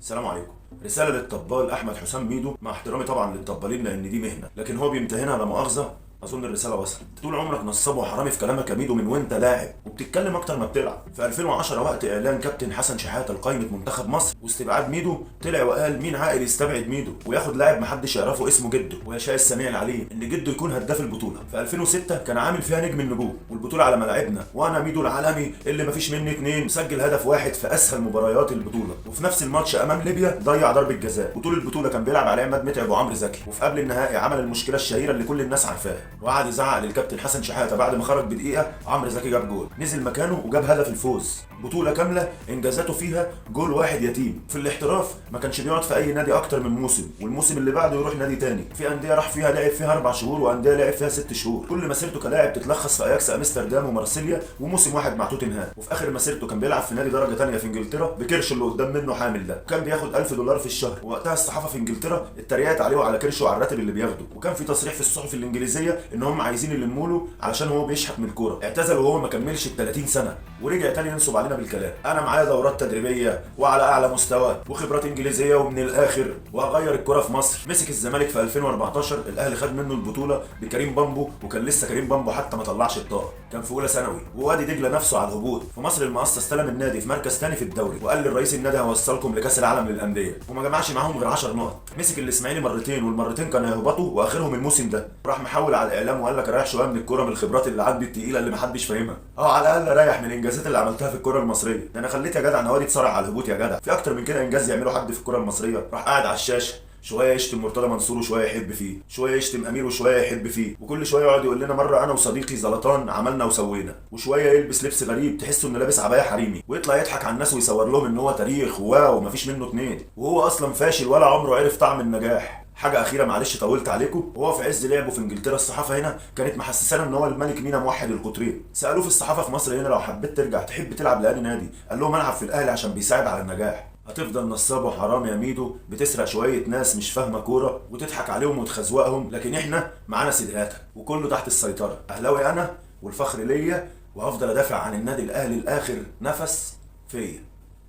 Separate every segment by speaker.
Speaker 1: السلام عليكم. رسالة للطبال احمد حسام ميدو، مع احترامي طبعا للطبالين لان دي مهنة، لكن هو بيمتهنها لا مؤاخذة. اظن الرسالة وصلت. طول عمرك نصاب وحرامي في كلامك يا ميدو من وانت لاعب، وبتتكلم اكتر ما بتلعب. في 2010 وقت اعلان كابتن حسن شحاته لقائمة منتخب مصر واستبعاد ميدو، طلع وقال مين عاقل يستبعد ميدو وياخد لاعب محدش يعرفه اسمه جده، ويشاء السميع العليم ان جده يكون هداف البطولة. في 2006 كان عامل فيها نجم النجوم والبطوله على ملاعبنا، وانا ميدو العالمي اللي مفيش مني اتنين، سجل هدف واحد في اسهل مباريات البطولة. وفي نفس الماتش امام ليبيا ضيع ضربه جزاء، وطول البطولة كان بيلعب على عماد متعب وعمرو زكي. وفي قبل النهائي عمل المشكلة الشهيرة اللي كل الناس عارفاها، وقعد يزعق للكابتن حسن شحاته. بعد ما خرج بدقيقة عمرو زكي جاب جول، نزل مكانه وجاب هدف الفوز. بطوله كاملة انجازاته فيها جول واحد يتيم. في الاحتراف ما كانش بيقعد في اي نادي اكتر من موسم، والموسم اللي بعده يروح نادي تاني. في اندية راح فيها لعب فيها 4 شهور، وانديه لعب فيها 6 شهور. كل مسيرته كلاعب تتلخص في اياكس امستردام ومارسيليا وموسم واحد مع توتنهام. وفي اخر مسيرته كان بيلعب في نادي درجه تانية في انجلترا بكرشه اللي قدام منه حامل ده، وكان بياخد $1000 في الشهر. ووقتها الصحافة في انجلترا اتريقت عليه وعلى كرشه وعلى الراتب اللي بياخده، وكان في تصريح في الصحف الانجليزية ان هم عايزين يلموا له علشان هو بيشحت من الكورة. اعتزل وهو ما كملش ال 30 سنة، ورجع تاني ينصب علينا بالكلام. انا معايا دورات تدريبية وعلى اعلى مستوى وخبرات انجليزية ومن الاخر، وهغير الكورة في مصر. مسك الزمالك في 2014، الاهلي خد منه البطولة بكريم بامبو، وكان لسه كريم بامبو حتى ما طلعش بطاقة، كان في اولى ثانوي. ووادي دجله نفسه على الهبوط. في مصر المقاصه استلم النادي في مركز ثاني في الدوري، وقال للرئيس النادي هوصلكم لكاس العالم للاندية، وما جمعش معاهم غير 10 نقط. مسك الاسماعيلي مرتين، والمرتين كانوا يهبطوا، واخرهم الموسم ده. راح محول على الاعلام وقال لك اريح شوية من الكورة من الخبرات اللي عندي التقيله اللي محدش فاهمها. على الاقل اريح من الانجازات اللي عملتها في الكورة المصرية. ده انا خليت يا جدع نوادي تصارع على الهبوط يا جدع، في اكتر من كده انجاز يعمله حد في الكورة المصرية؟ راح قاعد على الشاشة شوية يشتم مرتضى منصور وشوية يحب فيه، شوية يشتم امير وشوية يحب فيه، وكل شوية يقعد يقول لنا مرة انا وصديقي زلطان عملنا وسوينا، وشوية يلبس لبس غريب تحسه انه لابس عباية حريمي، ويطلع يضحك على الناس ويصور لهم ان هو تاريخ wow مفيش منه اتنين، وهو اصلا فاشل ولا عمره عرف طعم النجاح. حاجة اخيرة معلش طولت عليكم. وهو في عز لعبه في انجلترا الصحافة هنا كانت محسسانا ان هو الملك مينا موحد القطرين. سالوه في الصحافة في مصر هنا لو حبيت ترجع تحب تلعب لأنهي نادي؟ قال لهم العب في الاهلي عشان بيساعد على النجاح. هتفضل نصاب وحرام يا ميدو، بتسرق شوية ناس مش فاهمه كورة وتضحك عليهم وتخزوقهم، لكن احنا معانا سيدهاتك وكله تحت السيطرة. اهلاوي انا والفخر ليا، وهفضل ادافع عن النادي الاهلي لاخر نفس فيا.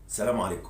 Speaker 1: سلام عليكم.